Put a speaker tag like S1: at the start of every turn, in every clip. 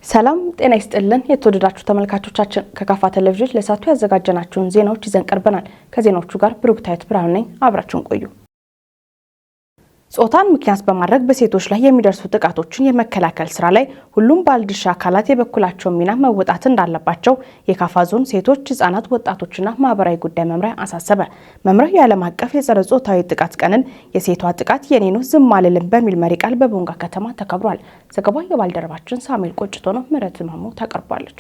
S1: ሰላም ጤና ይስጥልን። የተወደዳችሁ ተመልካቾቻችን፣ ከካፋ ቴሌቪዥን ለሰዓቱ ያዘጋጀናቸውን ዜናዎች ይዘን ቀርበናል። ከዜናዎቹ ጋር ብሩክታዊት ብርሃኑ ነኝ። አብራችሁን ቆዩ። ጾታን ምክንያት በማድረግ በሴቶች ላይ የሚደርሱ ጥቃቶችን የመከላከል ስራ ላይ ሁሉም ባለድርሻ አካላት የበኩላቸውን ሚና መወጣት እንዳለባቸው የካፋ ዞን ሴቶች፣ ህጻናት፣ ወጣቶችና ማህበራዊ ጉዳይ መምሪያ አሳሰበ። መምሪያው የዓለም አቀፍ የጸረ ጾታዊ ጥቃት ቀንን "የሴቷ ጥቃት የኔ ነው፣ ዝም አልልም" በሚል መሪ ቃል በቦንጋ ከተማ ተከብሯል። ዘገባው የባልደረባችን ሳሙኤል ቆጭቶ ነው። ምህረት ማሞ ታቀርባለች።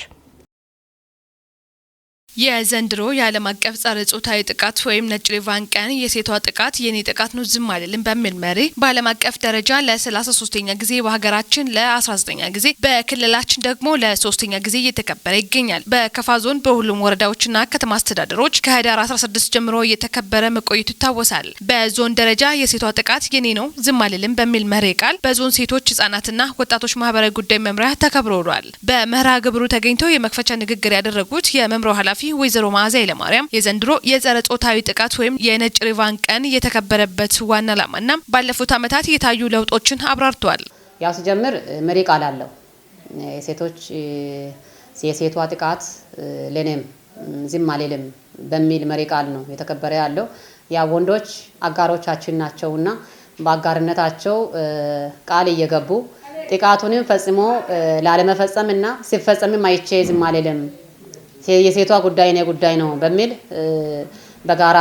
S2: የዘንድሮ የዓለም አቀፍ ጸረ ጾታዊ ጥቃት ወይም ነጭ ሪቫን ቀን "የሴቷ ጥቃት የኔ ጥቃት ነው፣ ዝም አልልም" በሚል መሪ በዓለም አቀፍ ደረጃ ለ33ኛ ጊዜ፣ በሀገራችን ለ19ኛ ጊዜ፣ በክልላችን ደግሞ ለሶስተኛ ጊዜ እየተከበረ ይገኛል። በከፋ ዞን በሁሉም ወረዳዎችና ከተማ አስተዳደሮች ከህዳር 16 ጀምሮ እየተከበረ መቆየቱ ይታወሳል። በዞን ደረጃ "የሴቷ ጥቃት የኔ ነው፣ ዝም አልልም" በሚል መሪ ቃል በዞን ሴቶች፣ ህጻናትና ወጣቶች ማህበራዊ ጉዳይ መምሪያ ተከብሮ ውሏል። በመርሃ ግብሩ ተገኝተው የመክፈቻ ንግግር ያደረጉት የመምሪያው ኃላፊ ወይዘሮ መዓዛ ኃይለማርያም የዘንድሮ የጸረ ጾታዊ ጥቃት ወይም የነጭ ሪቫን ቀን የተከበረበት ዋና ዓላማና ባለፉት ዓመታት የታዩ ለውጦችን አብራርተዋል።
S3: ያው ሲጀምር መሪ ቃል አለው። የሴቶች የሴቷ ጥቃት ለኔም ዝም አልልም በሚል መሪ ቃል ነው የተከበረ ያለው። ያ ወንዶች አጋሮቻችን ናቸውና በአጋርነታቸው ቃል እየገቡ ጥቃቱንም ፈጽሞ ላለመፈጸም እና ሲፈጸምም አይቼ ዝም አልልም፣ የሴቷ ጉዳይ የኔ ጉዳይ ነው በሚል በጋራ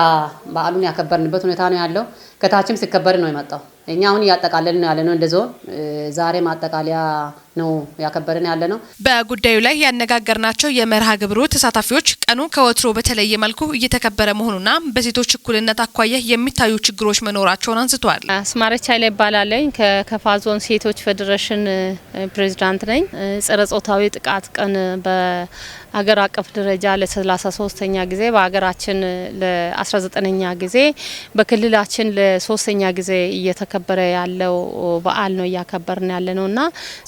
S3: በዓሉን ያከበርንበት ሁኔታ ነው ያለው። ከታችም ሲከበር ነው የመጣው። እኛ አሁን እያጠቃለልን ነው ያለነው። እንደ ዞን ዛሬ ማጠቃለያ ነው ያከበርን ያለ ነው።
S2: በጉዳዩ ላይ ያነጋገርናቸው የመርሃ ግብሩ ተሳታፊዎች ቀኑ ከወትሮ በተለየ መልኩ እየተከበረ መሆኑና በሴቶች እኩልነት አኳያ የሚታዩ ችግሮች መኖራቸውን አንስተዋል።
S4: አስማረች ኃይለ እባላለሁ። ከከፋ ዞን ሴቶች ፌዴሬሽን ፕሬዚዳንት ነኝ። ጸረ ጾታዊ ጥቃት ቀን በሀገር አቀፍ ደረጃ ለ33ኛ ጊዜ፣ በሀገራችን ለ19ኛ ጊዜ፣ በክልላችን ለሶስተኛ ጊዜ እየተከበረ ያለው በዓል ነው እያከበርን ያለ ነው። እና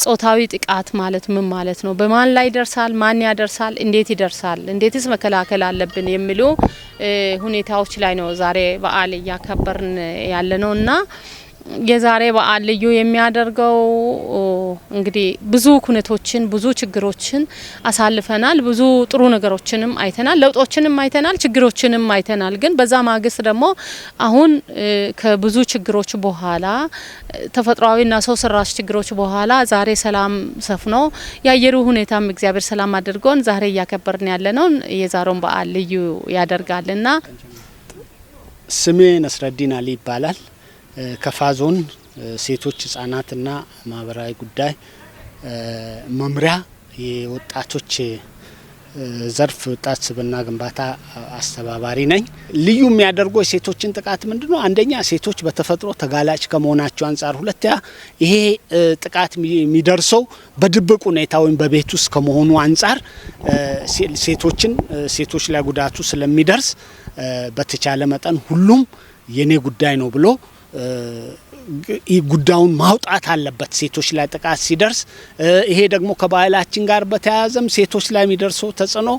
S4: ጾታዊ ጥቃት ማለት ምን ማለት ነው? በማን ላይ ይደርሳል? ማን ያደርሳል? እንዴት ይደርሳል? እንዴትስ መከላከል አለብን? የሚሉ ሁኔታዎች ላይ ነው ዛሬ በዓል እያከበርን ያለ ነው። እና የዛሬ በዓል ልዩ የሚያደርገው እንግዲህ ብዙ ኩነቶችን፣ ብዙ ችግሮችን አሳልፈናል። ብዙ ጥሩ ነገሮችንም አይተናል፣ ለውጦችንም አይተናል፣ ችግሮችንም አይተናል። ግን በዛ ማግስት ደግሞ አሁን ከብዙ ችግሮች በኋላ፣ ተፈጥሯዊና ሰው ሰራሽ ችግሮች በኋላ ዛሬ ሰላም ሰፍኖ፣ የአየሩ ሁኔታም እግዚአብሔር ሰላም አድርጎን ዛሬ እያከበርን ያለነው የዛሬውን በዓል ልዩ ያደርጋልና።
S5: ስሜ ነስረዲን አሊ ይባላል። ከፋ ዞን ሴቶች፣ ህጻናትና ማህበራዊ ጉዳይ መምሪያ የወጣቶች ዘርፍ ወጣት ስብዕና ግንባታ አስተባባሪ ነኝ። ልዩ የሚያደርገው የሴቶችን ጥቃት ምንድን ነው? አንደኛ ሴቶች በተፈጥሮ ተጋላጭ ከመሆናቸው አንጻር፣ ሁለተኛ ይሄ ጥቃት የሚደርሰው በድብቅ ሁኔታ ወይም በቤት ውስጥ ከመሆኑ አንጻር ሴቶች ላይ ጉዳቱ ስለሚደርስ በተቻለ መጠን ሁሉም የኔ ጉዳይ ነው ብሎ ጉዳዩን ማውጣት አለበት። ሴቶች ላይ ጥቃት ሲደርስ ይሄ ደግሞ ከባህላችን ጋር በተያያዘም ሴቶች ላይ የሚደርሰው ተጽዕኖ፣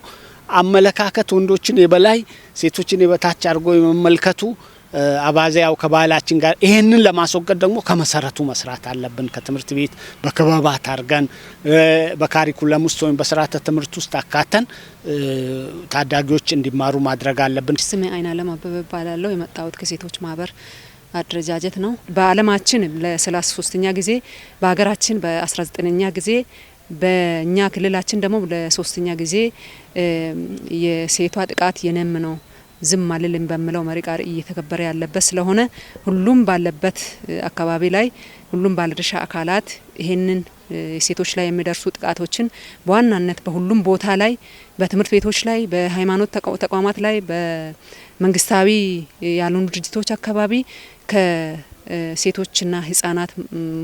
S5: አመለካከት፣ ወንዶችን የበላይ ሴቶችን የበታች አድርጎ የመመልከቱ አባዜ ያው ከባህላችን ጋር፣ ይሄንን ለማስወገድ ደግሞ ከመሰረቱ መስራት አለብን። ከትምህርት ቤት በክበባት አድርገን፣ በ curriculum ውስጥ ወይም በስርዓተ ትምህርት ውስጥ አካተን ታዳጊዎች እንዲማሩ ማድረግ አለብን።
S6: ስሜ አይናለም አበበ እባላለሁ። የመጣሁት ከሴቶች ማህበር አደረጃጀት ነው። በዓለማችን ለ33ኛ ጊዜ፣ በሀገራችን በ19ኛ ጊዜ፣ በእኛ ክልላችን ደግሞ ለሶስተኛ ጊዜ "የሴቷ ጥቃት የኔም ነው፣ ዝም አልልም" በሚለው መሪ ቃል እየተከበረ ያለበት ስለሆነ ሁሉም ባለበት አካባቢ ላይ ሁሉም ባለድርሻ አካላት ይሄንን ሴቶች ላይ የሚደርሱ ጥቃቶችን በዋናነት በሁሉም ቦታ ላይ፣ በትምህርት ቤቶች ላይ፣ በሃይማኖት ተቋማት ላይ፣ በመንግስታዊ ያልሆኑ ድርጅቶች አካባቢ ከሴቶችና ህጻናት፣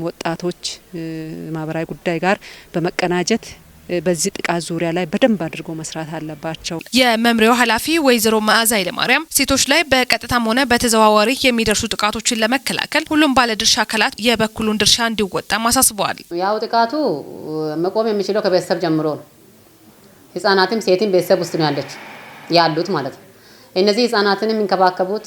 S6: ወጣቶች ማህበራዊ ጉዳይ ጋር በመቀናጀት በዚህ ጥቃት ዙሪያ ላይ በደንብ አድርጎ መስራት አለባቸው።
S2: የመምሪያው ኃላፊ ወይዘሮ መዓዛ ኃይለማርያም ሴቶች ላይ በቀጥታም ሆነ በተዘዋዋሪ የሚደርሱ ጥቃቶችን ለመከላከል ሁሉም ባለድርሻ አካላት የበኩሉን ድርሻ እንዲወጣም አሳስበዋል።
S3: ያው ጥቃቱ መቆም የሚችለው ከቤተሰብ ጀምሮ ነው። ህጻናትም ሴትም ቤተሰብ ውስጥ ነው ያለች ያሉት ማለት ነው። እነዚህ ህጻናትን የሚንከባከቡት፣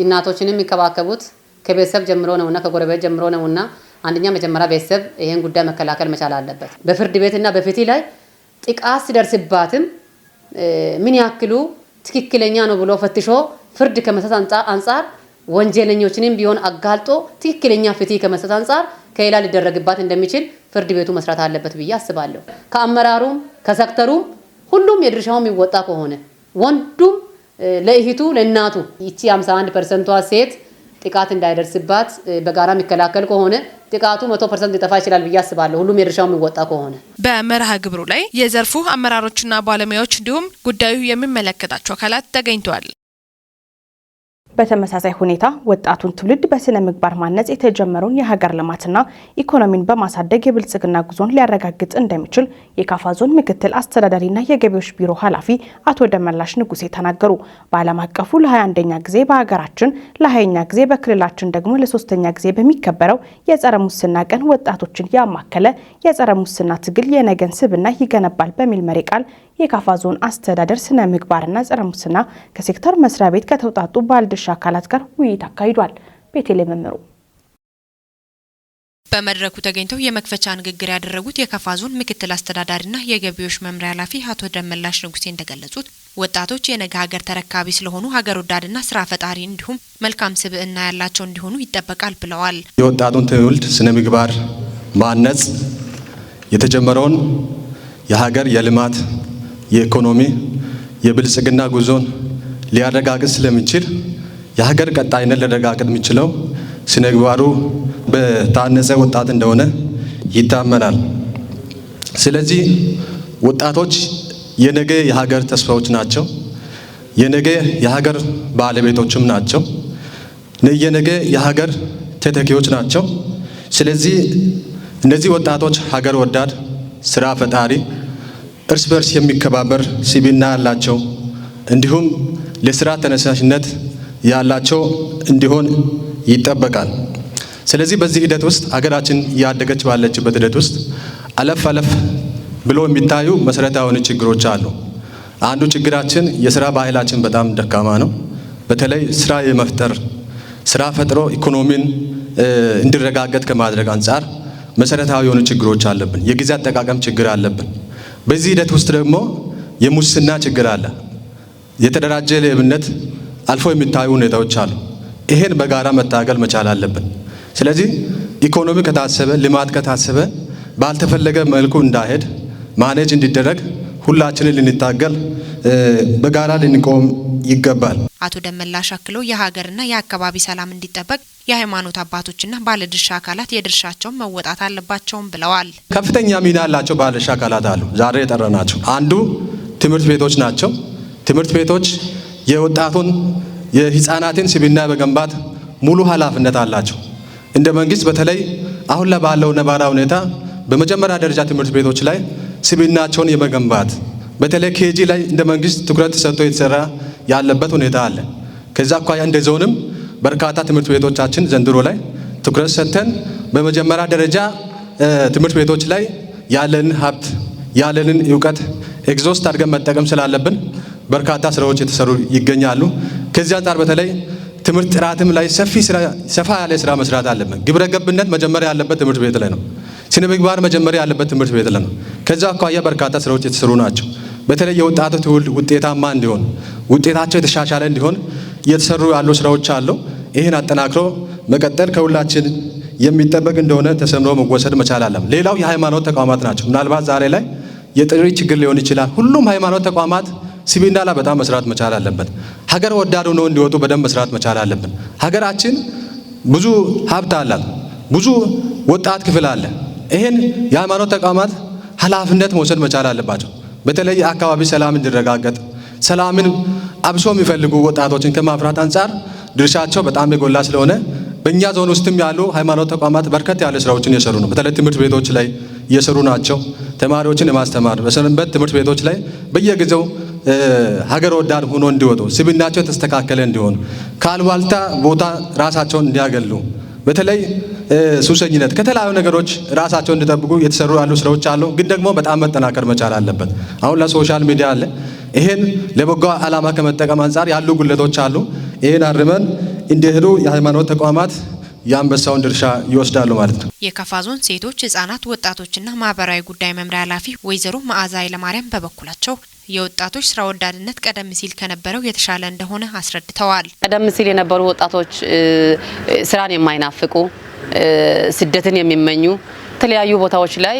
S3: እናቶችንም የሚንከባከቡት ከቤተሰብ ጀምሮ ነውና፣ ከጎረቤት ጀምሮ ነውና፣ አንደኛ መጀመሪያ ቤተሰብ ይሄን ጉዳይ መከላከል መቻል አለበት። በፍርድ ቤትና በፍትህ ላይ ጥቃት ሲደርስባትም ምን ያክሉ ትክክለኛ ነው ብሎ ፈትሾ ፍርድ ከመስጠት አንጻር፣ ወንጀለኞችንም ቢሆን አጋልጦ ትክክለኛ ፍትህ ከመስጠት አንጻር ከሌላ ሊደረግባት እንደሚችል ፍርድ ቤቱ መስራት አለበት ብዬ አስባለሁ። ከአመራሩም ከሴክተሩም ሁሉም የድርሻውን የሚወጣ ከሆነ፣ ወንዱም ለእህቱ ለእናቱ ይቺ 51%ቷ ሴት ጥቃት እንዳይደርስባት በጋራ የሚከላከል ከሆነ ጥቃቱ 100% ሊጠፋ ይችላል ብዬ አስባለሁ። ሁሉም የድርሻው የሚወጣ ከሆነ።
S2: በመርሃ ግብሩ ላይ የዘርፉ አመራሮችና ባለሙያዎች እንዲሁም ጉዳዩ የሚመለከታቸው አካላት ተገኝተዋል።
S1: በተመሳሳይ ሁኔታ ወጣቱን ትውልድ በስነ ምግባር ማነጽ የተጀመረውን የሀገር ልማትና ኢኮኖሚን በማሳደግ የብልጽግና ጉዞን ሊያረጋግጥ እንደሚችል የካፋ ዞን ምክትል አስተዳዳሪና የገቢዎች ቢሮ ኃላፊ አቶ ደመላሽ ንጉሴ ተናገሩ። በዓለም አቀፉ ለ21ኛ ጊዜ በሀገራችን ለ20ኛ ጊዜ፣ በክልላችን ደግሞ ለሶስተኛ ጊዜ በሚከበረው የጸረ ሙስና ቀን ወጣቶችን ያማከለ የጸረ ሙስና ትግል የነገን ስብዕና ይገነባል በሚል መሪ ቃል የካፋ ዞን አስተዳደር ስነ ምግባርና ጸረ ሙስና ከሴክተር መስሪያ ቤት ከተውጣጡ ባለድርሻ አካላት ጋር ውይይት አካሂዷል። ቤቴሌ መምሩ።
S7: በመድረኩ ተገኝተው የመክፈቻ ንግግር ያደረጉት የካፋ ዞን ምክትል አስተዳዳሪና የገቢዎች መምሪያ ኃላፊ አቶ ደመላሽ ንጉሴ እንደገለጹት፣ ወጣቶች የነገ ሀገር ተረካቢ ስለሆኑ ሀገር ወዳድና ስራ ፈጣሪ እንዲሁም መልካም ስብዕና ያላቸው እንዲሆኑ ይጠበቃል ብለዋል።
S8: የወጣቱን ትውልድ ስነ ምግባር ማነጽ የተጀመረውን የሀገር የልማት፣ የኢኮኖሚ፣ የብልጽግና ጉዞን ሊያረጋግጥ ስለሚችል፣ የሀገር ቀጣይነት ሊያረጋግጥ የሚችለው ስነ ምግባሩ በታነጸ ወጣት እንደሆነ ይታመናል። ስለዚህ ወጣቶች የነገ የሀገር ተስፋዎች ናቸው። የነገ የሀገር ባለቤቶችም ናቸው። የነገ የሀገር ተተኪዎች ናቸው። ስለዚህ እነዚህ ወጣቶች ሀገር ወዳድ፣ ስራ ፈጣሪ፣ እርስ በርስ የሚከባበር ስብዕና ያላቸው እንዲሁም ለስራ ተነሳሽነት ያላቸው እንዲሆን ይጠበቃል። ስለዚህ በዚህ ሂደት ውስጥ፣ ሀገራችን እያደገች ባለችበት ሂደት ውስጥ አለፍ አለፍ ብሎ የሚታዩ መሰረታዊ የሆኑ ችግሮች አሉ። አንዱ ችግራችን የስራ ባህላችን በጣም ደካማ ነው። በተለይ ስራ የመፍጠር፣ ስራ ፈጥሮ ኢኮኖሚን እንዲረጋገጥ ከማድረግ አንጻር መሰረታዊ የሆኑ ችግሮች አለብን። የጊዜ አጠቃቀም ችግር አለብን። በዚህ ሂደት ውስጥ ደግሞ የሙስና ችግር አለ። የተደራጀ ሌብነት አልፎ የሚታዩ ሁኔታዎች አሉ። ይሄን በጋራ መታገል መቻል አለብን። ስለዚህ ኢኮኖሚ ከታሰበ፣ ልማት ከታሰበ ባልተፈለገ መልኩ እንዳይሄድ manage እንዲደረግ ሁላችንን ልንታገል፣ በጋራ ልንቆም ይገባል።
S7: አቶ ደመላሽ አክለው የሀገርና የአካባቢ ሰላም እንዲጠበቅ የሃይማኖት አባቶችና ባለድርሻ አካላት የድርሻቸውን መወጣት አለባቸውም ብለዋል።
S8: ከፍተኛ ሚና ያላቸው ባለድርሻ አካላት አሉ። ዛሬ የጠራናቸው አንዱ ትምህርት ቤቶች ናቸው። ትምህርት ቤቶች የወጣቱን የህፃናትን ስብዕና በመገንባት ሙሉ ኃላፊነት አላቸው። እንደ መንግስት በተለይ አሁን ላይ ባለው ነባራዊ ሁኔታ በመጀመሪያ ደረጃ ትምህርት ቤቶች ላይ ስብዕናቸውን የመገንባት፣ በተለይ KG ላይ እንደ መንግስት ትኩረት ሰጥቶ የተሰራ ያለበት ሁኔታ አለ። ከዛ አኳያ እንደ ዞንም በርካታ ትምህርት ቤቶቻችን ዘንድሮ ላይ ትኩረት ሰጥተን በመጀመሪያ ደረጃ ትምህርት ቤቶች ላይ ያለንን ሀብት፣ ያለንን እውቀት exhaust አድርገን መጠቀም ስላለብን በርካታ ስራዎች የተሰሩ ይገኛሉ። ከዚህ አንጻር በተለይ ትምህርት ጥራትም ላይ ሰፊ ስራ፣ ሰፋ ያለ ስራ መስራት አለብን። ግብረ ገብነት መጀመሪያ ያለበት ትምህርት ቤት ላይ ነው። ስነ ምግባር መጀመሪያ ያለበት ትምህርት ቤት ላይ ነው። ከዛ አኳያ በርካታ ስራዎች የተሰሩ ናቸው። በተለይ የወጣቱ ትውልድ ውጤታማ እንዲሆን፣ ውጤታቸው የተሻሻለ እንዲሆን እየተሰሩ ያሉ ስራዎች አሉ። ይህን አጠናክሮ መቀጠል ከሁላችን የሚጠበቅ እንደሆነ ተሰምሮ መወሰድ መቻል አለም። ሌላው የሃይማኖት ተቋማት ናቸው። ምናልባት ዛሬ ላይ የጥሪ ችግር ሊሆን ይችላል። ሁሉም ሃይማኖት ተቋማት ስብዕና ላይ በጣም መስራት መቻል አለበት። ሀገር ወዳድ ሆነው እንዲወጡ በደንብ መስራት መቻል አለብን። ሀገራችን ብዙ ሀብት አላት፣ ብዙ ወጣት ክፍል አለ። ይህን የሃይማኖት ተቋማት ኃላፊነት መውሰድ መቻል አለባቸው። በተለይ አካባቢ ሰላም እንዲረጋገጥ፣ ሰላምን አብሶ የሚፈልጉ ወጣቶችን ከማፍራት አንጻር ድርሻቸው በጣም የጎላ ስለሆነ በእኛ ዞን ውስጥም ያሉ ሃይማኖት ተቋማት በርከት ያለ ስራዎችን እየሰሩ ነው። በተለይ ትምህርት ቤቶች ላይ እየሰሩ ናቸው። ተማሪዎችን የማስተማር፣ በሰንበት ትምህርት ቤቶች ላይ በየጊዜው ሀገር ወዳድ ሆኖ እንዲወጡ፣ ስብዕናቸው የተስተካከለ እንዲሆን፣ ከአሉባልታ ቦታ ራሳቸውን እንዲያገሉ፣ በተለይ ሱሰኝነት ከተለያዩ ነገሮች ራሳቸውን እንዲጠብቁ የተሰሩ ያሉ ስራዎች አሉ። ግን ደግሞ በጣም መጠናከር መቻል አለበት። አሁን ለ social media አለ። ይሄን ለበጎ ዓላማ ከመጠቀም አንጻር ያሉ ጉድለቶች አሉ። ይሄን አርመን እንዲሄዱ የሃይማኖት ተቋማት የአንበሳውን ድርሻ ይወስዳሉ ማለት ነው።
S7: የከፋ ዞን ሴቶች፣ ህጻናት፣ ወጣቶችና ማህበራዊ ጉዳይ መምሪያ ኃላፊ ወይዘሮ መዓዛ ኃይለማርያም በበኩላቸው የወጣቶች ስራ ወዳድነት ቀደም ሲል ከነበረው የተሻለ እንደሆነ አስረድተዋል።
S9: ቀደም ሲል የነበሩ ወጣቶች ስራን የማይናፍቁ፣ ስደትን የሚመኙ፣ የተለያዩ ቦታዎች ላይ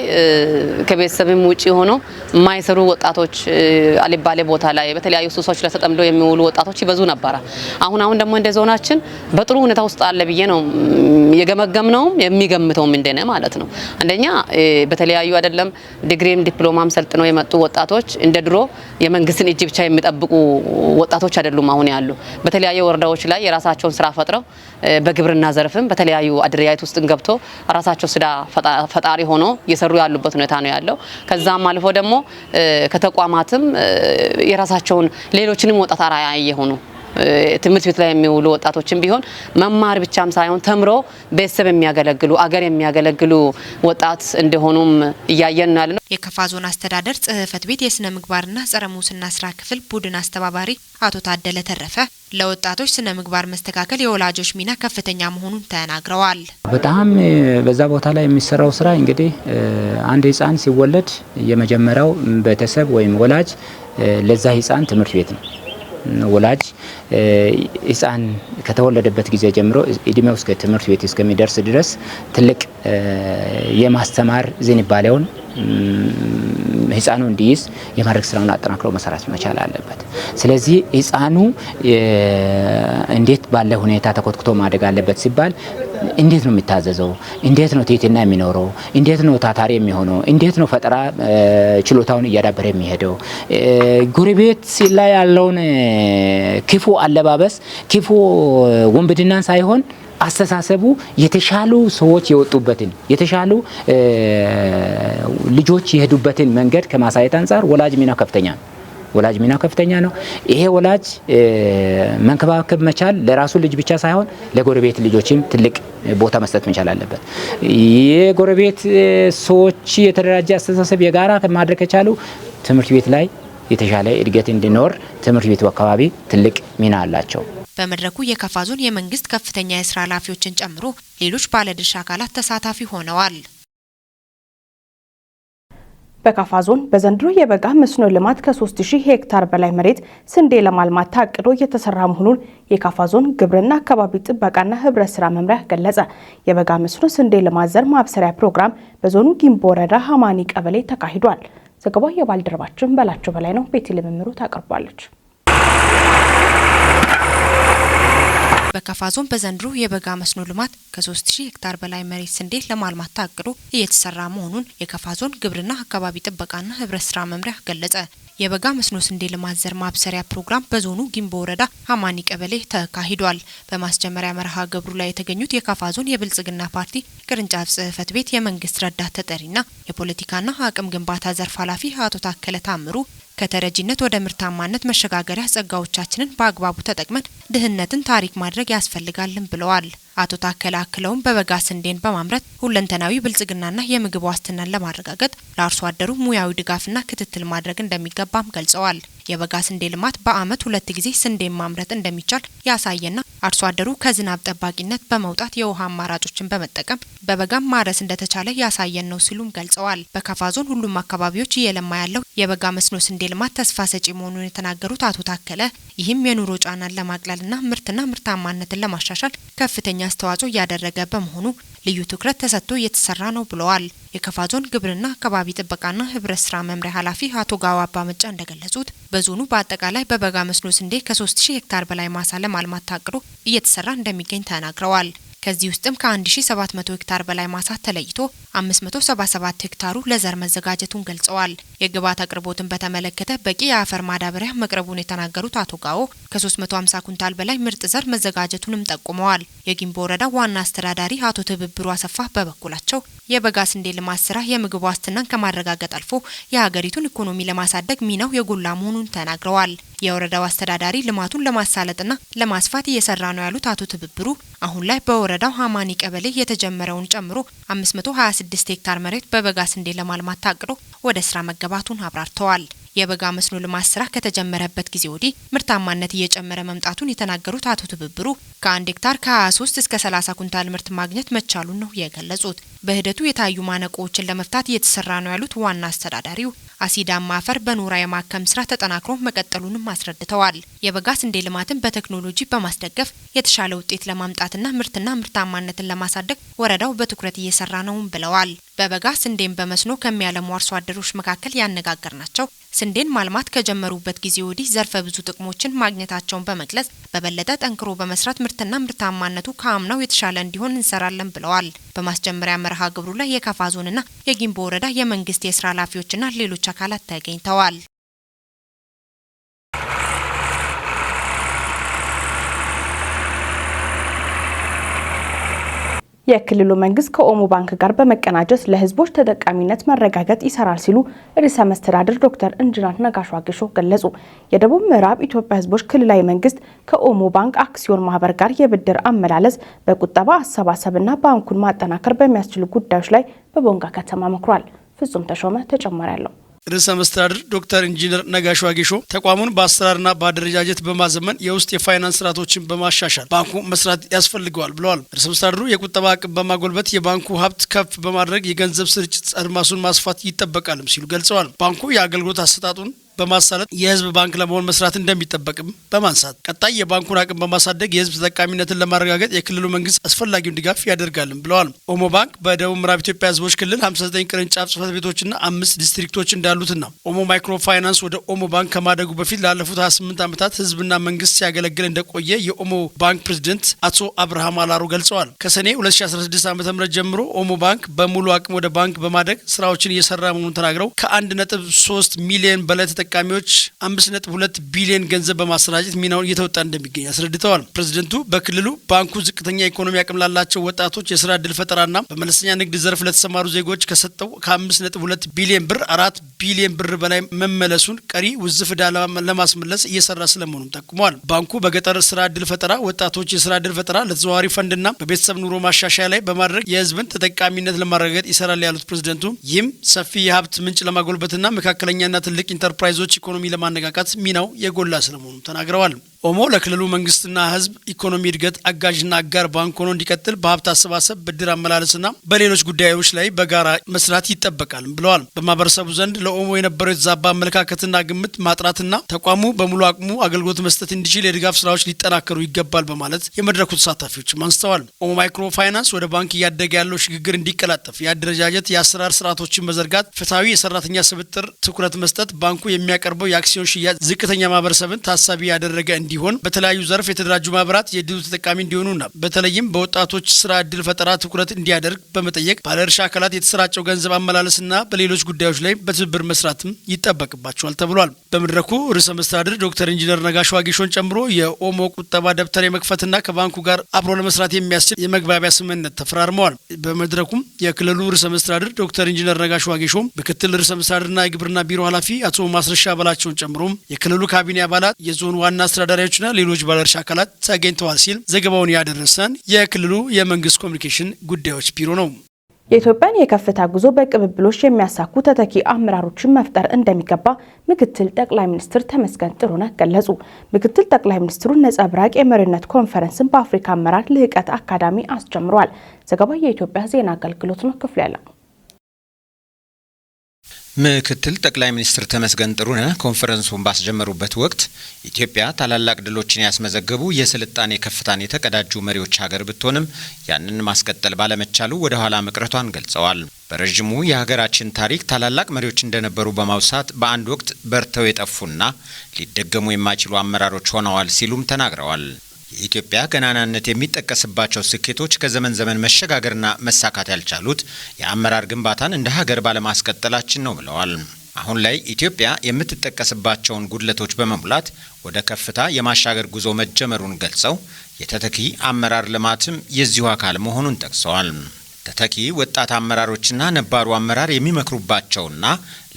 S9: ከቤተሰብም ውጪ ሆኖ የማይሰሩ ወጣቶች፣ አልባሌ ቦታ ላይ በተለያዩ ሱሶች ላይ ተጠምደው የሚውሉ ወጣቶች ይበዙ ነበረ። አሁን አሁን ደግሞ እንደ ዞናችን በጥሩ ሁኔታ ውስጥ አለ ብዬ ነው የገመገምነውም የሚገምተውም እንደነ ማለት ነው። አንደኛ በተለያዩ አይደለም ዲግሪም ዲፕሎማም ሰልጥነው የመጡ ወጣቶች እንደ ድሮ የመንግስትን እጅ ብቻ የሚጠብቁ ወጣቶች አይደሉም። አሁን ያሉ በተለያዩ ወረዳዎች ላይ የራሳቸውን ስራ ፈጥረው በግብርና ዘርፍም በተለያዩ አደረጃጀት ውስጥ ገብቶ ራሳቸው ስራ ፈጣሪ ሆኖ እየሰሩ ያሉበት ሁኔታ ነው ያለው። ከዛም አልፎ ደግሞ ከተቋማትም የራሳቸውን ሌሎችንም ወጣት አርአያ የሆኑ ትምህርት ቤት ላይ የሚውሉ ወጣቶችም ቢሆን መማር ብቻም ሳይሆን ተምሮ ቤተሰብ የሚያገለግሉ፣ አገር የሚያገለግሉ ወጣት እንደሆኑም እያየን ነው ያለነው።
S7: የከፋ ዞን አስተዳደር ጽህፈት ቤት የስነ ምግባርና ጸረ ሙስና ስራ ክፍል ቡድን አስተባባሪ አቶ ታደለ ተረፈ ለወጣቶች ስነ ምግባር መስተካከል የወላጆች ሚና ከፍተኛ መሆኑን ተናግረዋል።
S10: በጣም በዛ ቦታ ላይ የሚሰራው ስራ እንግዲህ አንድ ህፃን ሲወለድ የመጀመሪያው ቤተሰብ ወይም ወላጅ ለዛ ህፃን ትምህርት ቤት ነው። ወላጅ ህፃን ከተወለደበት ጊዜ ጀምሮ እድሜው እስከ ትምህርት ቤት እስከሚደርስ ድረስ ትልቅ የማስተማር ዝንባሌውን ህፃኑ እንዲይዝ የማድረግ ስራውን አጠናክሮ መሰራት መቻል አለበት። ስለዚህ ህፃኑ እንዴት ባለ ሁኔታ ተኮትኩቶ ማደግ አለበት ሲባል እንዴት ነው የሚታዘዘው? እንዴት ነው ትህትና የሚኖረው? እንዴት ነው ታታሪ የሚሆነው? እንዴት ነው ፈጠራ ችሎታውን እያዳበረ የሚሄደው? ጎረቤት ላይ ያለውን ክፉ አለባበስ፣ ክፉ ወንብድናን ሳይሆን አስተሳሰቡ የተሻሉ ሰዎች የወጡበትን፣ የተሻሉ ልጆች የሄዱበትን መንገድ ከማሳየት አንጻር ወላጅ ሚና ከፍተኛ ነው። ወላጅ ሚና ከፍተኛ ነው። ይሄ ወላጅ መንከባከብ መቻል ለራሱ ልጅ ብቻ ሳይሆን ለጎረቤት ልጆችም ትልቅ ቦታ መስጠት መቻል አለበት። የጎረቤት ሰዎች የተደራጀ አስተሳሰብ የጋራ ማድረግ ከቻሉ ትምህርት ቤት ላይ የተሻለ እድገት እንዲኖር ትምህርት ቤቱ አካባቢ ትልቅ ሚና አላቸው።
S7: በመድረኩ የከፋ ዞን የመንግስት ከፍተኛ የስራ ኃላፊዎችን ጨምሮ ሌሎች ባለድርሻ አካላት ተሳታፊ ሆነዋል።
S1: በካፋ ዞን በዘንድሮ የበጋ መስኖ ልማት ከ3000 ሄክታር በላይ መሬት ስንዴ ለማልማት ታቅዶ እየተሰራ መሆኑን የካፋ ዞን ግብርና አካባቢ ጥበቃና ህብረት ስራ መምሪያ ገለጸ። የበጋ መስኖ ስንዴ ልማት ዘር ማብሰሪያ ፕሮግራም በዞኑ ጊምቦ ወረዳ ሀማኒ ቀበሌ ተካሂዷል። ዘገባው የባልደረባችን በላቸው በላይ ነው። ቤቲ ልምምሩ ታቀርቧለች።
S7: በካፋ ዞን በዘንድሮ የበጋ መስኖ ልማት ከ3000 ሄክታር በላይ መሬት ስንዴ ለማልማት ታቅዶ እየተሰራ መሆኑን የካፋ ዞን ግብርና አካባቢ ጥበቃና ህብረት ስራ መምሪያ ገለጸ። የበጋ መስኖ ስንዴ ልማት ዘር ማብሰሪያ ፕሮግራም በዞኑ ጊምቦ ወረዳ ሀማኒ ቀበሌ ተካሂዷል። በማስጀመሪያ መርሃ ግብሩ ላይ የተገኙት የካፋ ዞን የብልጽግና ፓርቲ ቅርንጫፍ ጽህፈት ቤት የመንግስት ረዳት ተጠሪና የፖለቲካና አቅም ግንባታ ዘርፍ ኃላፊ አቶ ታከለ ታምሩ ከተረጂነት ወደ ምርታማነት መሸጋገሪያ ጸጋዎቻችንን በአግባቡ ተጠቅመን ድህነትን ታሪክ ማድረግ ያስፈልጋልን ብለዋል። አቶ ታከለ አክለውም በበጋ ስንዴን በማምረት ሁለንተናዊ ብልጽግናና የምግብ ዋስትናን ለማረጋገጥ ለአርሶ አደሩ ሙያዊ ድጋፍና ክትትል ማድረግ እንደሚገባም ገልጸዋል። የበጋ ስንዴ ልማት በአመት ሁለት ጊዜ ስንዴን ማምረት እንደሚቻል ያሳየና አርሶ አደሩ ከዝናብ ጠባቂነት በመውጣት የውሃ አማራጮችን በመጠቀም በበጋም ማረስ እንደተቻለ ያሳየን ነው ሲሉም ገልጸዋል። በካፋ ዞን ሁሉም አካባቢዎች እየለማ ያለው የበጋ መስኖ ስንዴ ልማት ተስፋ ሰጪ መሆኑን የተናገሩት አቶ ታከለ ይህም የኑሮ ጫናን ለማቅለልና ምርትና ምርታማነትን ለማሻሻል ከፍተኛ አስተዋጽኦ እያደረገ በመሆኑ ልዩ ትኩረት ተሰጥቶ እየተሰራ ነው ብለዋል። የካፋ ዞን ግብርና አካባቢ ጥበቃና ህብረት ስራ መምሪያ ኃላፊ አቶ ጋዋ አባመጫ እንደገለጹት በዞኑ በአጠቃላይ በበጋ መስኖ ስንዴ ከ3000 ሄክታር በላይ ማሳ ለማልማት ታቅዶ እየተሰራ እንደሚገኝ ተናግረዋል። ከዚህ ውስጥም ከ1700 ሄክታር በላይ ማሳ ተለይቶ 577 ሄክታሩ ለዘር መዘጋጀቱን ገልጸዋል። የግብዓት አቅርቦትን በተመለከተ በቂ የአፈር ማዳበሪያ መቅረቡን የተናገሩት አቶ ጋዎ ከ350 ኩንታል በላይ ምርጥ ዘር መዘጋጀቱንም ጠቁመዋል። የጊምቦ ወረዳ ዋና አስተዳዳሪ አቶ ትብብሩ አሰፋ በበኩላቸው የበጋ ስንዴ ልማት ስራ የምግብ ዋስትናን ከማረጋገጥ አልፎ የሀገሪቱን ኢኮኖሚ ለማሳደግ ሚናው የጎላ መሆኑን ተናግረዋል። የወረዳው አስተዳዳሪ ልማቱን ለማሳለጥና ለማስፋት እየሰራ ነው ያሉት አቶ ትብብሩ አሁን ላይ በወረዳው ሀማኒ ቀበሌ የተጀመረውን ጨምሮ 526 ሄክታር መሬት በበጋ ስንዴ ለማልማት ታቅዶ ወደ ስራ መገባቱን አብራርተዋል። የበጋ መስኖ ልማት ስራ ከተጀመረበት ጊዜ ወዲህ ምርታማነት እየጨመረ መምጣቱን የተናገሩት አቶ ትብብሩ ከአንድ ሄክታር ከ23 እስከ 30 ኩንታል ምርት ማግኘት መቻሉን ነው የገለጹት። በሂደቱ የታዩ ማነቆዎችን ለመፍታት እየተሰራ ነው ያሉት ዋና አስተዳዳሪው አሲዳማ አፈር በኖራ የማከም ስራ ተጠናክሮ መቀጠሉንም አስረድተዋል። የበጋ ስንዴ ልማትን በቴክኖሎጂ በማስደገፍ የተሻለ ውጤት ለማምጣትና ምርትና ምርታማነትን ለማሳደግ ወረዳው በትኩረት እየሰራ ነው ብለዋል። በበጋ ስንዴን በመስኖ ከሚያለሙ አርሶ አደሮች መካከል ያነጋገርናቸው ስንዴን ማልማት ከጀመሩበት ጊዜ ወዲህ ዘርፈ ብዙ ጥቅሞችን ማግኘታቸውን በመግለጽ በበለጠ ጠንክሮ በመስራት ምርትና ምርታማነቱ ከአምናው የተሻለ እንዲሆን እንሰራለን ብለዋል። በማስጀመሪያ መርሃ ግብሩ ላይ የካፋ ዞንና የጊምቦ ወረዳ የመንግስት የስራ ኃላፊዎችና ሌሎች አካላት ተገኝተዋል።
S1: የክልሉ መንግስት ከኦሞ ባንክ ጋር በመቀናጀት ለህዝቦች ተጠቃሚነት መረጋገጥ ይሰራል ሲሉ ርዕሰ መስተዳድር ዶክተር ኢንጂነር ነጋሽ ዋጌሾ ገለጹ። የደቡብ ምዕራብ ኢትዮጵያ ህዝቦች ክልላዊ መንግስት ከኦሞ ባንክ አክሲዮን ማህበር ጋር የብድር አመላለስ በቁጠባ አሰባሰብና ባንኩን ማጠናከር በሚያስችሉ ጉዳዮች ላይ በቦንጋ ከተማ መክሯል። ፍጹም ተሾመ ተጨማሪ አለው።
S11: ርዕሰ መስተዳድር ዶክተር ኢንጂነር ነጋሽ ዋጌሾ ተቋሙን በአሰራርና በአደረጃጀት በማዘመን የውስጥ የፋይናንስ ስርዓቶችን በማሻሻል ባንኩ መስራት ያስፈልገዋል ብለዋል። ርዕሰ መስተዳድሩ የቁጠባ አቅም በማጎልበት የባንኩ ሀብት ከፍ በማድረግ የገንዘብ ስርጭት አድማሱን ማስፋት ይጠበቃልም ሲሉ ገልጸዋል። ባንኩ የአገልግሎት አሰጣጡን በማሳለጥ የህዝብ ባንክ ለመሆን መስራት እንደሚጠበቅም በማንሳት ቀጣይ የባንኩን አቅም በማሳደግ የህዝብ ተጠቃሚነትን ለማረጋገጥ የክልሉ መንግስት አስፈላጊውን ድጋፍ ያደርጋልም ብለዋል። ኦሞ ባንክ በደቡብ ምዕራብ ኢትዮጵያ ህዝቦች ክልል 59 ቅርንጫፍ ጽህፈት ቤቶችና 5 ዲስትሪክቶች እንዳሉትና ኦሞ ማይክሮ ፋይናንስ ወደ ኦሞ ባንክ ከማደጉ በፊት ላለፉት 28 ዓመታት ህዝብና መንግስት ሲያገለግል እንደቆየ የኦሞ ባንክ ፕሬዝደንት አቶ አብርሃም አላሮ ገልጸዋል። ከሰኔ 2016 ዓ.ም ጀምሮ ኦሞ ባንክ በሙሉ አቅም ወደ ባንክ በማደግ ስራዎችን እየሰራ መሆኑን ተናግረው ከ1.3 ሚሊዮን በላይ ተጠቃሚዎች 5.2 ቢሊዮን ገንዘብ በማሰራጨት ሚናውን እየተወጣ እንደሚገኝ አስረድተዋል። ፕሬዝደንቱ በክልሉ ባንኩ ዝቅተኛ ኢኮኖሚ አቅም ላላቸው ወጣቶች የስራ ዕድል ፈጠራና በመለስተኛ ንግድ ዘርፍ ለተሰማሩ ዜጎች ከሰጠው ከ5.2 ቢሊዮን ብር 4 ቢሊዮን ብር በላይ መመለሱን፣ ቀሪ ውዝፍ ዕዳ ለማስመለስ እየሰራ ስለመሆኑም ጠቁመዋል። ባንኩ በገጠር ስራ ዕድል ፈጠራ፣ ወጣቶች የስራ ዕድል ፈጠራ፣ ለተዘዋዋሪ ፈንድና በቤተሰብ ኑሮ ማሻሻያ ላይ በማድረግ የህዝብን ተጠቃሚነት ለማረጋገጥ ይሰራል ያሉት ፕሬዝደንቱ ይህም ሰፊ የሀብት ምንጭ ለማጎልበትና መካከለኛና ትልቅ ኢንተርፕራይዞች ኢኮኖሚ ለማነቃቃት ሚናው የጎላ ስለመሆኑ ተናግረዋል። ኦሞ ለክልሉ መንግስትና ህዝብ ኢኮኖሚ እድገት አጋዥና አጋር ባንክ ሆኖ እንዲቀጥል በሀብት አሰባሰብ፣ ብድር አመላለስና በሌሎች ጉዳዮች ላይ በጋራ መስራት ይጠበቃል ብለዋል። በማህበረሰቡ ዘንድ ለኦሞ የነበረው የተዛባ አመለካከትና ግምት ማጥራትና ተቋሙ በሙሉ አቅሙ አገልግሎት መስጠት እንዲችል የድጋፍ ስራዎች ሊጠናከሩ ይገባል በማለት የመድረኩ ተሳታፊዎችም አንስተዋል። ኦሞ ማይክሮ ፋይናንስ ወደ ባንክ እያደገ ያለው ሽግግር እንዲቀላጠፍ የአደረጃጀት የአሰራር ስርዓቶችን መዘርጋት፣ ፍትሐዊ የሰራተኛ ስብጥር ትኩረት መስጠት፣ ባንኩ የሚያቀርበው የአክሲዮን ሽያጭ ዝቅተኛ ማህበረሰብን ታሳቢ ያደረገ እንዲሆን በተለያዩ ዘርፍ የተደራጁ ማህበራት የእድሉ ተጠቃሚ እንዲሆኑና በተለይም በወጣቶች ስራ እድል ፈጠራ ትኩረት እንዲያደርግ በመጠየቅ ባለድርሻ አካላት የተሰራጨው ገንዘብ አመላለስና በሌሎች ጉዳዮች ላይ በትብብር መስራትም ይጠበቅባቸዋል ተብሏል። በመድረኩ ርዕሰ መስተዳድር ዶክተር ኢንጂነር ነጋሽ ዋጌሾን ጨምሮ የኦሞ ቁጠባ ደብተር የመክፈትና ከባንኩ ጋር አብሮ ለመስራት የሚያስችል የመግባቢያ ስምምነት ተፈራርመዋል። በመድረኩም የክልሉ ርዕሰ መስተዳድር ዶክተር ኢንጂነር ነጋሽ ዋጌሾ፣ ምክትል ርዕሰ መስተዳድርና የግብርና ቢሮ ኃላፊ አቶ ማስረሻ በላቸውን ጨምሮ የክልሉ ካቢኔ አባላት፣ የዞን ዋና አስተዳዳሪዎችና ሌሎች ባለድርሻ አካላት ተገኝተዋል ሲል ዘገባውን ያደረሰን የክልሉ የመንግስት ኮሚኒኬሽን ጉዳዮች ቢሮ ነው።
S1: የኢትዮጵያን የከፍታ ጉዞ በቅብብሎሽ የሚያሳኩ ተተኪ አመራሮችን መፍጠር እንደሚገባ ምክትል ጠቅላይ ሚኒስትር ተመስገን ጥሩነህ ገለጹ። ምክትል ጠቅላይ ሚኒስትሩ ነጸብራቅ የመሪነት ኮንፈረንስን በአፍሪካ አመራር ልህቀት አካዳሚ አስጀምረዋል። ዘገባው የኢትዮጵያ ዜና አገልግሎት ነው። ክፍሉ ያለው
S12: ምክትል ጠቅላይ ሚኒስትር ተመስገን ጥሩነህ ኮንፈረንሱን ባስጀመሩበት ወቅት ኢትዮጵያ ታላላቅ ድሎችን ያስመዘገቡ የስልጣኔ ከፍታን የተቀዳጁ መሪዎች ሀገር ብትሆንም ያንን ማስቀጠል ባለመቻሉ ወደ ኋላ መቅረቷን ገልጸዋል። በረዥሙ የሀገራችን ታሪክ ታላላቅ መሪዎች እንደነበሩ በማውሳት በአንድ ወቅት በርተው የጠፉና ሊደገሙ የማይችሉ አመራሮች ሆነዋል ሲሉም ተናግረዋል። የኢትዮጵያ ገናናነት የሚጠቀስባቸው ስኬቶች ከዘመን ዘመን መሸጋገርና መሳካት ያልቻሉት የአመራር ግንባታን እንደ ሀገር ባለማስቀጠላችን ነው ብለዋል። አሁን ላይ ኢትዮጵያ የምትጠቀስባቸውን ጉድለቶች በመሙላት ወደ ከፍታ የማሻገር ጉዞ መጀመሩን ገልጸው የተተኪ አመራር ልማትም የዚሁ አካል መሆኑን ጠቅሰዋል። ተተኪ ወጣት አመራሮችና ነባሩ አመራር የሚመክሩባቸውና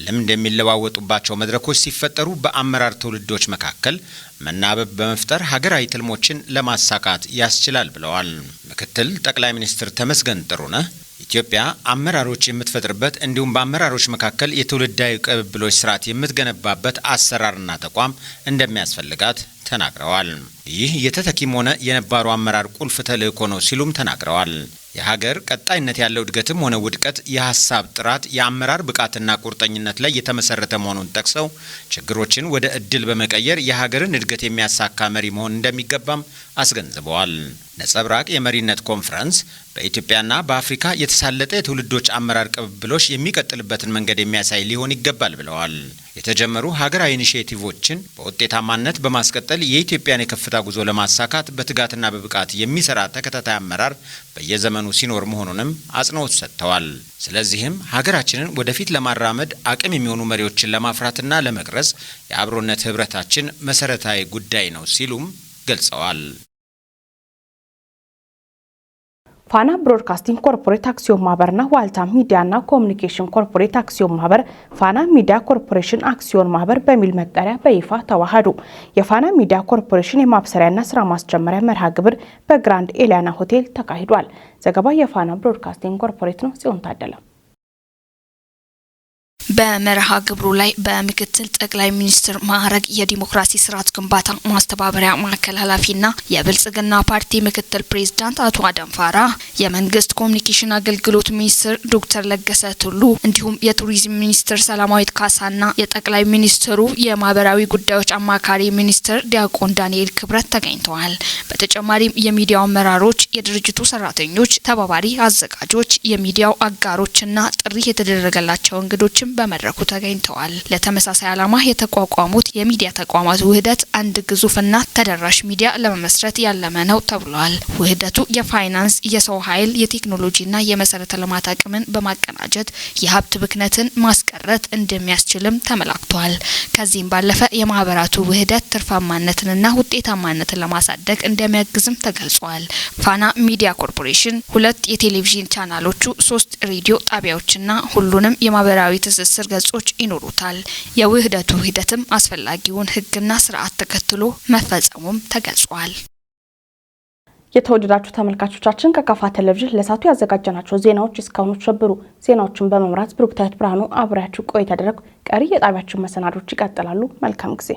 S12: ልምድ የሚለዋወጡባቸው መድረኮች ሲፈጠሩ በአመራር ትውልዶች መካከል መናበብ በመፍጠር ሀገራዊ ትልሞችን ለማሳካት ያስችላል ብለዋል። ምክትል ጠቅላይ ሚኒስትር ተመስገን ጥሩነህ ኢትዮጵያ አመራሮች የምትፈጥርበት እንዲሁም በአመራሮች መካከል የትውልዳዊ ቅብብሎች ስርዓት የምትገነባበት አሰራርና ተቋም እንደሚያስፈልጋት ተናግረዋል። ይህ የተተኪም ሆነ የነባሩ አመራር ቁልፍ ተልዕኮ ነው ሲሉም ተናግረዋል። የሀገር ቀጣይነት ያለው እድገትም ሆነ ውድቀት የሀሳብ ጥራት፣ የአመራር ብቃትና ቁርጠኝነት ላይ የተመሰረተ መሆኑን ጠቅሰው ችግሮችን ወደ እድል በመቀየር የሀገርን እድገት የሚያሳካ መሪ መሆን እንደሚገባም አስገንዝበዋል። ነጸብራቅ የመሪነት ኮንፈረንስ በኢትዮጵያና በአፍሪካ የተሳለጠ የትውልዶች አመራር ቅብብሎሽ የሚቀጥልበትን መንገድ የሚያሳይ ሊሆን ይገባል ብለዋል። የተጀመሩ ሀገራዊ ኢኒሼቲቮችን በውጤታማነት በማስቀጠል የኢትዮጵያን የከፍታ ጉዞ ለማሳካት በትጋትና በብቃት የሚሰራ ተከታታይ አመራር በየዘመኑ ሲኖር መሆኑንም አጽንኦት ሰጥተዋል። ስለዚህም ሀገራችንን ወደፊት ለማራመድ አቅም የሚሆኑ መሪዎችን ለማፍራትና ለመቅረጽ የአብሮነት ህብረታችን መሰረታዊ ጉዳይ ነው ሲሉም ገልጸዋል።
S1: ፋና ብሮድካስቲንግ ኮርፖሬት አክሲዮን ማህበርና ዋልታ ሚዲያና ኮሚኒኬሽን ኮርፖሬት አክሲዮን ማህበር ፋና ሚዲያ ኮርፖሬሽን አክሲዮን ማህበር በሚል መጠሪያ በይፋ ተዋሃዱ። የፋና ሚዲያ ኮርፖሬሽን የማብሰሪያና ስራ ማስጀመሪያ መርሃ ግብር በግራንድ ኤሊያና ሆቴል ተካሂዷል። ዘገባ የፋና ብሮድካስቲንግ ኮርፖሬት ነው። ጽዮን ታደለ።
S13: በመርሃ ግብሩ ላይ በምክትል ጠቅላይ ሚኒስትር ማዕረግ የዲሞክራሲ ስርዓት ግንባታ ማስተባበሪያ ማዕከል ኃላፊና የብልጽግና ፓርቲ ምክትል ፕሬዝዳንት አቶ አደም ፋራ፣ የመንግስት ኮሚኒኬሽን አገልግሎት ሚኒስትር ዶክተር ለገሰ ቱሉ እንዲሁም የቱሪዝም ሚኒስትር ሰላማዊት ካሳና የጠቅላይ ሚኒስትሩ የማህበራዊ ጉዳዮች አማካሪ ሚኒስትር ዲያቆን ዳንኤል ክብረት ተገኝተዋል። በተጨማሪም የሚዲያው አመራሮች፣ የድርጅቱ ሰራተኞች፣ ተባባሪ አዘጋጆች፣ የሚዲያው አጋሮችና ጥሪ የተደረገላቸው እንግዶችም በመድረኩ ተገኝተዋል። ለተመሳሳይ ዓላማ የተቋቋሙት የሚዲያ ተቋማት ውህደት አንድ ግዙፍና ተደራሽ ሚዲያ ለመመስረት ያለመ ነው ተብሏል። ውህደቱ የፋይናንስ፣ የሰው ኃይል፣ የቴክኖሎጂና የመሰረተ ልማት አቅምን በማቀናጀት የሀብት ብክነትን ማስቀረት እንደሚያስችልም ተመላክቷል። ከዚህም ባለፈ የማህበራቱ ውህደት ትርፋማነትንና ውጤታማነትን ለማሳደግ እንደሚያግዝም ተገልጿል። ፋና ሚዲያ ኮርፖሬሽን 2 የቴሌቪዥን ቻናሎቹ፣ 3 ሬዲዮ ጣቢያዎችና ሁሉንም የማህበራዊ ትስስር ገጾች ይኖሩታል። የውህደቱ ሂደትም አስፈላጊውን ሕግና ስርዓት ተከትሎ መፈጸሙም ተገልጿል።
S1: የተወደዳችሁ ተመልካቾቻችን፣ ከካፋ ቴሌቪዥን ለሰዓቱ ያዘጋጀናቸው ዜናዎች እስካሁኖቹ ነበሩ። ዜናዎቹን በመምራት ብሩክታዊት ብርሃኑ አብሬያችሁ ቆይታ ያደረግኩ። ቀሪ የጣቢያችን መሰናዶች ይቀጥላሉ። መልካም ጊዜ።